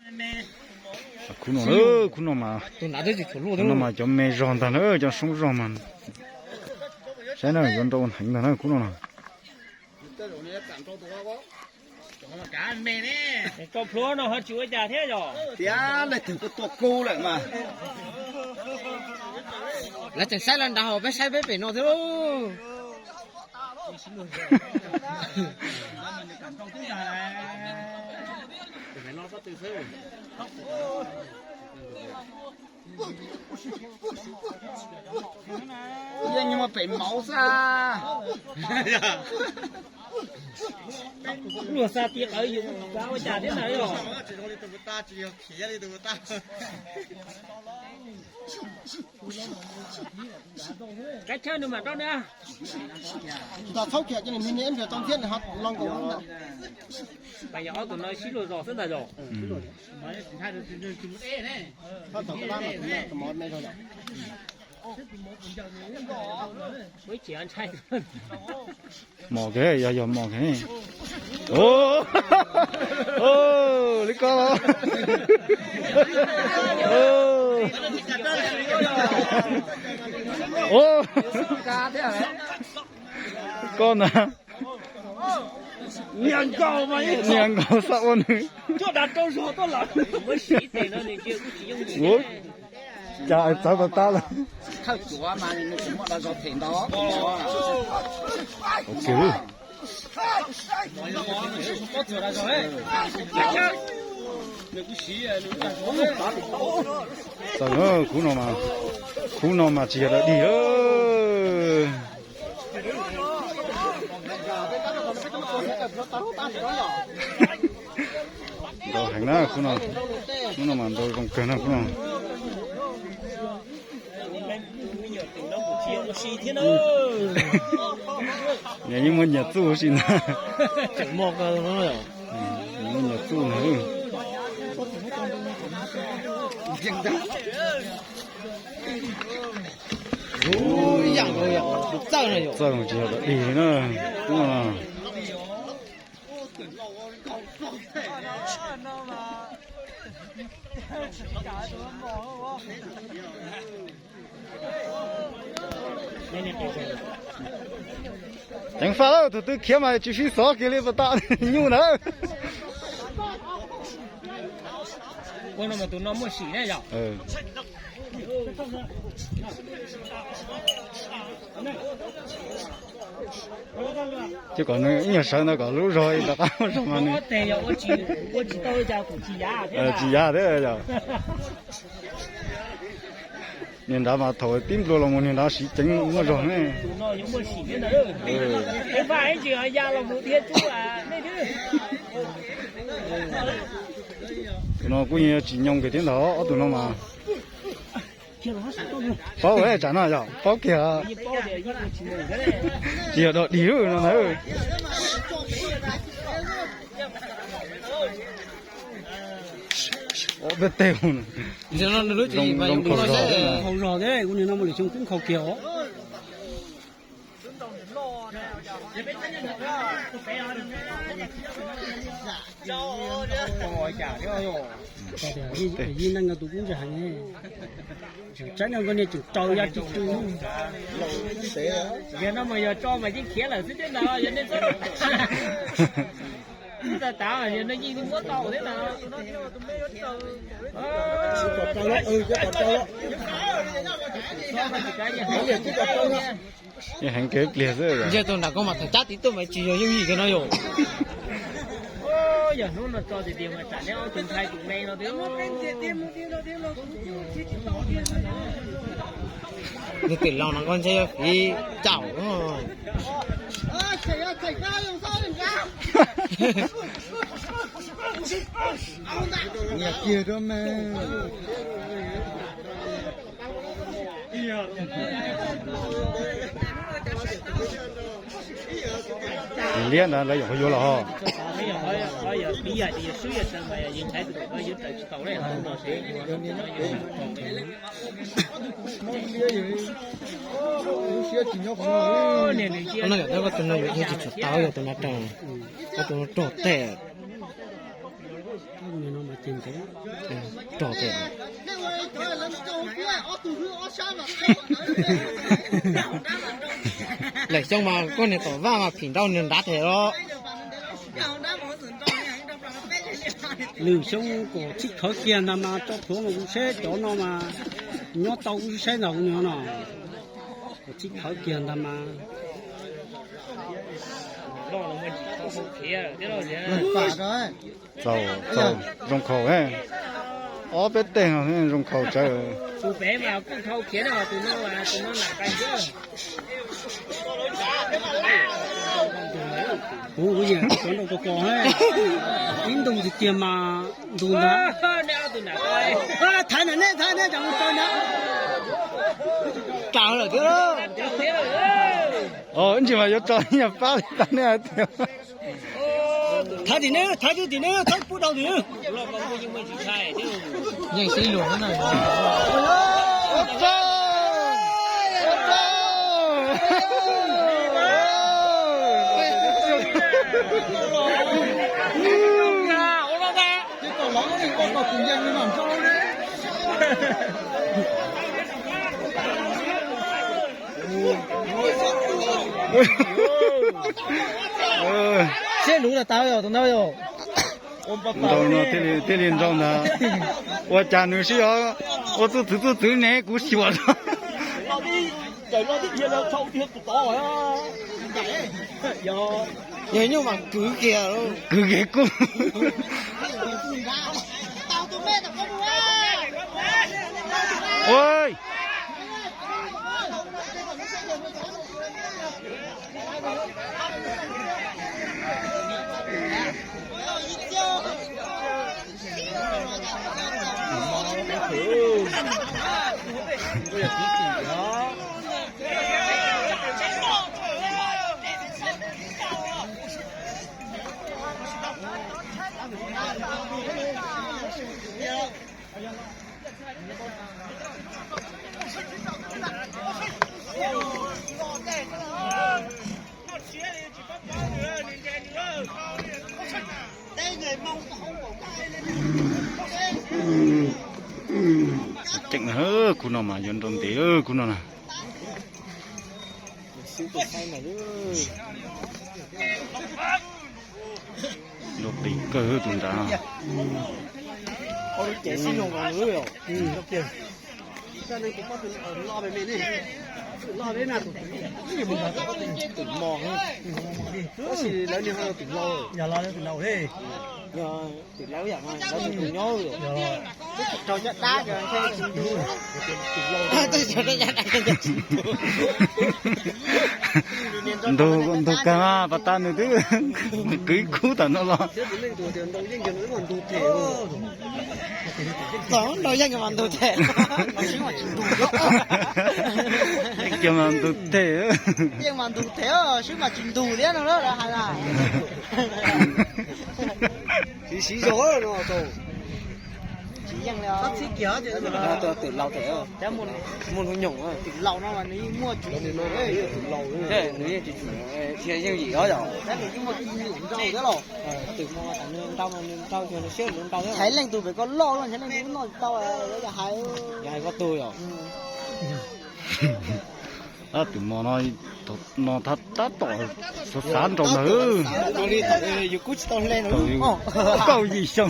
Khub no, khub no mas, khub no mas cov me zog ntag na, cov soob zog mas. Saib na, yuav nrau heev ntag na khub no na. Rau plhuav no ho tsis ua cas thiab yog? Tias leej twg kuj tua kub lawm mas. Lawv tseem saib lawv nrad hauv, peb saib peb pem no thiab lauj. Yeej nyuag pem mauv xwb. Luag xa ti qawv yus ua cas thiab na yog? Kav chawj nws mam rau na. Nrog txhaub kiag ces nws niam nrhiav tau thiab nws ho los nkaus ntawd. Pas yog ob tug no sib luag zog xwb ntag yog. Ib chim ntshai. Mos kiag, yog yog mos kiag. Li ko los. Ko na. Niag nkaus xav ua nws. Ua cas txawv tau tab lawm. Txawm, khub no mas, khub no mas tsis yog dawm dig. Nrau heev na khub no, khub no mas nrau zoo kawg na khub no. Nyias yeej muaj nyias txuj si ntag. Muaj nyias txuj ntag. Txawj tsis yog dawm dig li na. Ceev faj lawm, tus twg khiav mas tsis sib xov kiag li puas tas nyuj ntawd. Ces kom nws ib nyuag sawv ntawd kom lub zog rov qab muaj zog mas nws tsis yav thiab yom. Niag nrad mas thaum tib nplua los mus niag nrad siv ceev muaj zog ne. Tus no kuj yeej tsis nyoo kiag thiab ntag ob tug no mas. Paub tsam no yog paub kiag. Tsis yog dog dig no ntag. Ob peb teg zoo nkhaus zog. Nkhaus zog thiab, kuv nim no mus lwm xyoo kuj nkhaus kiag os. Yij neej no tus kub ntsa heev, tsaib no nkauj niag tseem raws ya tsis tw. Yog no mas yog tso mas yeej khiav lawm xwb thiab ntag, yog nej txhob tas tas, yog no yeej muab tau thiab ntag. Yeej heev kev pliag xwb. Ntshe tus nram koj mas thaum cab tid tuaj mas tsis yog yooj yim kiag no yom. Yog hnub no tso tiag tiag mas tsam neb ob tug ntshai tus me no tiag. Nws twm laus no koj ntshe yog fiv caum. Nyias kiag rau mas. Liab ntawd lawv yuav qhov yuav los ho. Koj no yog tab koj tus no yuav tsis tshua tau yog tus no rog, koj tus no rog tej. Rog tias, lawm xyoo mas koj niag tom vaj mas phim nrau nws nrad tes los. Lwm xyoo kom txhij khawv kiag ntag mas tso plhuav mas kuv saib cov no mas nyob tau kuv saib ntag kuv no no. Kom txhij khawv kiag ntag mas. Txaus, txaus, zoo khaus, ob peb teg zoo khaus tsawv. Kuv, kuv yeej cov nrau kos kos, ib ntoo tiag tiag mas ntug ntag. Thaiv na nej, thaiv nej, ram lawm thiab. Ib ntsis mas yuav tso yog pab li tau nej hais tias. Thaiv tim nej, thaiv tim nej, thaiv puab dhau tim. Yeej sib luag na. Siab luv los tau yog tus ntawd yog. Ntau no thiaj li nrau ntag. Ua cas nws sib yog ua txuj txwv txuj txwv ne kuv xyuas. Yog nyuj mas kwv kiag, kwv kiag kub. Ceem, khub no mas yuav nrau ntev khub no na. Nrau qis kawg tus nrad. Twm mos, tab sis lawv niag ho yog twm laus. Yog twm laus yam no lawv tus tus nyob. Raug caj dab, twm laus, twm laus. Ntug, ntug kawg mas pas tas nws twb kwv ib khub tam no los. Nrau yeej mas ntug them. Yeej mas ntug them. Yeej mas ntug them, swb mas tsis ntug thiab no lawv hais na. Siv siv zog no. Tsis yeej li. Twm laus, muaj hnub nyoog twm laus no mas nws yeej muaj tswv yim, nws yeej tswv yim, thiaj yeej yim os yom. Nws yeej muaj kim nyuj nrau thiab los. Twm no mas nws nrau mas nws nrau xyov nws siab nws nrau thiab. Nrhiav leej twg pem ko loj, nrhiav leej twg loj tsis tau, yog hais, yog hais koj tug yom. Twm mos no, no tab tom xav xav nrau ntag. Yus kub tsis tau hle no. Kaum yim xyoo.